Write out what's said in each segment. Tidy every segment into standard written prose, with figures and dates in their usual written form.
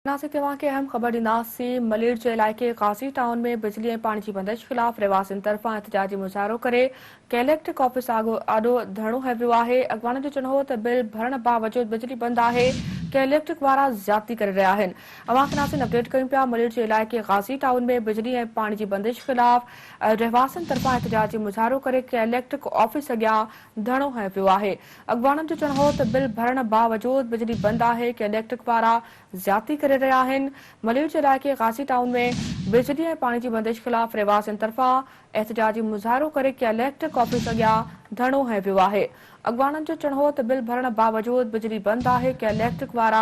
ناظرين توهان کي اهم خبر ڏينداسين ملير جي علائقي غازي ٽائون ۾ بجلي ۽ پاڻي جي بندش خلاف رهواسين طرفان احتجاجي مظاهرو ڪري ڪي اليڪٽرڪ آفيس آڏو ڌرڻو هنيو ويو آهي اڳواڻن جو چوڻ هو ته بل ڀرڻ باوجود بجلي بند آهي ڪي اليڪٽرڪ وارا زيادتي ڪري رهيا آهن اوهان کي ناظرين اپڊيٽ ڪيون پيا ملير جي علائقي غازي ٽائون ۾ بجلي ۽ پاڻي جي بندش خلاف رهواسين طرفان احتجاجي مظاهرو ڪري ڪي اليڪٽرڪ آفيس اڳيان ڌرڻو هنيو ويو آهي. اڳواڻن جو چوڻ هو ته بل ڀرڻ باوجود بجلي بند آهي، ڪي اليڪٽرڪ وارا زيادتي ڪري رهيا آهن. ملير جي علائقي غازي ٽائون ۾ بجلي ۽ پاڻي جي بندش خلاف رهواسين طرفان احتجاجي مظاهرو ڪري ڪي اليڪٽرڪ آفيس اڳيان ڌرڻو هنيو ويو آهي. اڳواڻن جو چوڻ هو ته بل ڀرڻ باوجود بجلي بند آهي، ڪي اليڪٽرڪ وارا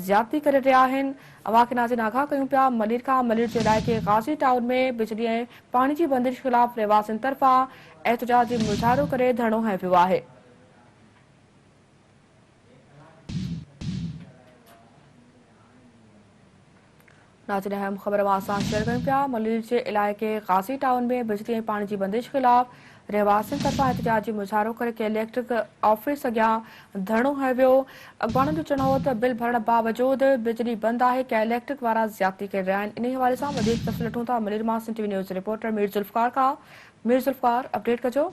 زيادتي ڪري رهيا آهن. اوهان کي ناظرين آگاهه ڪيون پيا ملير کان ملير جي علائقي غازي ٽائون ۾ بجلي ۽ پاڻي جي بندش خلاف رهواسين طرفان احتجاجي مظاهرو ڪري ڌرڻو هنيو ويو آهي. ناظرين اهم خبر اوهان سان شيئر ڪيون پيا ملير جي علائقي غازي ٽائون ۾ بجلي ۽ پاڻي جي بندش خلاف رهواسين طرفان احتجاجي مظاهرو ڪري ڪي اليڪٽرڪ آفيس اڳيان ڌرڻو هنيو ويو اڳواڻن جو چوڻ هو ته بل ڀرڻ باوجود بجلي بند آهي ڪي اليڪٽرڪ وارا زيادتي ڪري رهيا آهن انهي حوالي سان وڌيڪ تفصيل وٺون ٿا ملير مان Sindh T V news reporter Mir Zulfiqar کان مير ذوالفقار اپڊيٽ ڪجو.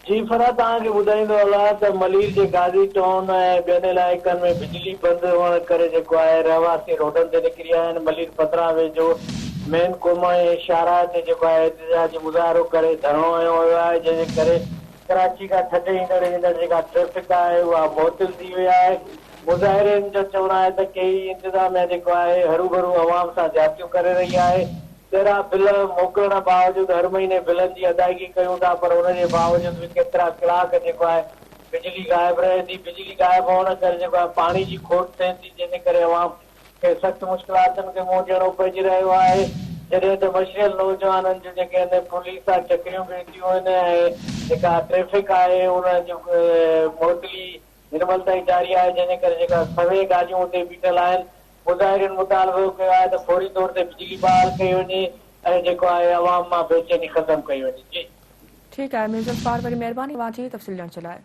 جي فرح توهان کي ٻڌائيندو هلان ته ملير جي غازي ٽائون ۽ ٻين علائقن ۾ بجلي بند هئڻ ڪري جيڪو آهي رهواسي روڊن تي نڪري آيا آهن ملير 15 ويجهو مين ڪوما ۽ شاهراهه تي جيڪو آهي احتجاجي مظاهرو ڪري ڌرڻو هنيو ويو آهي جنهن جي ڪري ڪراچي کان ٺٽي ايندڙ ويندڙ جيڪا ٽريفڪ آهي اها معطل ٿي وئي آهي مظاهرين جو چوڻ آهي ته ڪي اي انتظاميا جيڪو آهي هروڀرو عوام سان زيادتيون ڪري رهي آهي ڳرا بل موڪلڻ باوجود هر مهيني بلن جي ادائيگي ڪيون ٿا پر ان جي باوجود به ڪيترا ڪلاڪ جيڪو آهي بجلي غائب رهي ٿي، بجلي غائب هئڻ ڪري جيڪو آهي پاڻي جي کوٽ ٿئي ٿي جنهن جي ڪري عوام کي سخت مشڪلاتن کي منهن ڏيڻو پئجي رهيو آهي جڏهن ته مشريل نوجوانن جون جيڪي آهن پوليس سان چڪريون به ٿيون آهن ۽ جيڪا ٽريفڪ آهي ان جو معطلي هن مهل تائين جاري آهي جنهن جي ڪري جيڪا سوين گاڏيون اتي بيٺل آهن مظاهرين مطالبو ڪيو آهي ته فوري طور تي بجلي بحال ڪئي وڃي ۽ جيڪو آهي عوام مان بيچيني ختم ڪئي وڃي جي. ٺيڪ آهي مير ذوالفقار وڏي مهرباني اوهان جي تفصيل ڏيڻ جي لاء.